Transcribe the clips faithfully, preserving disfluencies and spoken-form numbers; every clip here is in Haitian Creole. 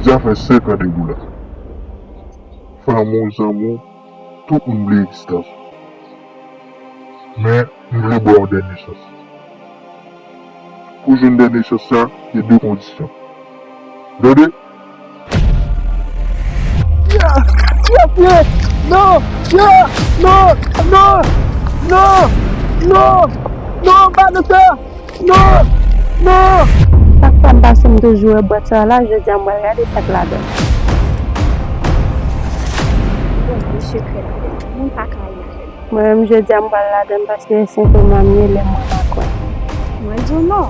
Sa fè senk an depi la. Fanmi w, zanmi w, tout moun bliye egzistans ou. Men, m vle ba w yon dènye chans. Pou jwenn dènye chans sa, gen de kondisyon. Tande? Pye! Pye! Pye! Non! Pye! Non! Non! Non! Non! Non! Pa nan sa! Non! Non! Chak fwa m pase, m toujou wè bwat sa la, jodi a m pral gade sa k ladan l. Bon, li sekrè ladan l. Moun pa ka al ladan l. Mwen menm, jodi a m pral ladan l paske se senk mwa m ye, lè m wè m a kwè. Mwen di w non.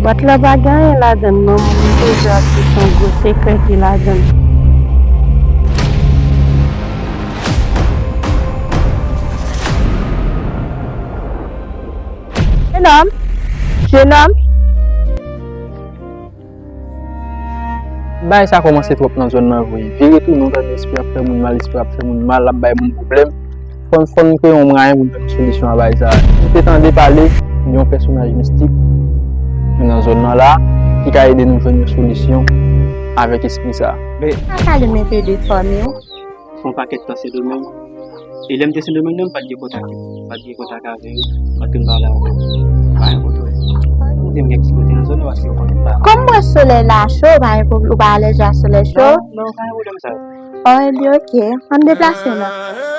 Bwat la pa gen anyen ladan l non, men m toujou ap di se yon gwo sekrè ki ladan l. Jenòm, jenòm. Bagay sa kòmanse twòp nan zòn nan vre. Vire tounen w tande, espri ap fè moun mal, espri ap fè moun mal, ap bay moun pwoblèm. Fò n, fò n kreye yon mwayen pou n jwenn yon solisyon a bagay sa. M te tande pale de yon pèsonaj mistik nan zòn nan la ki ka ede nou jwenn yon solisyon avèk espri sa. Men sa ka li mete de fanmi w. Fè yon pakèt tan Sendomeng. E lè m te Sendomeng nan, m pa t gen kontak yo. M pa t gen kontak avè yo. M pa t konn pale avè yo. Pa gen kontak. Mwen te gen ti kote nan zòn nan paske yo konn pa. Kòm mwen solèy la cho, pa gen pwob-, ou pa alèji a solèy cho? Non, non, pa gen pwoblèm sa. Oh, ebyen, oke. Ann deplase non.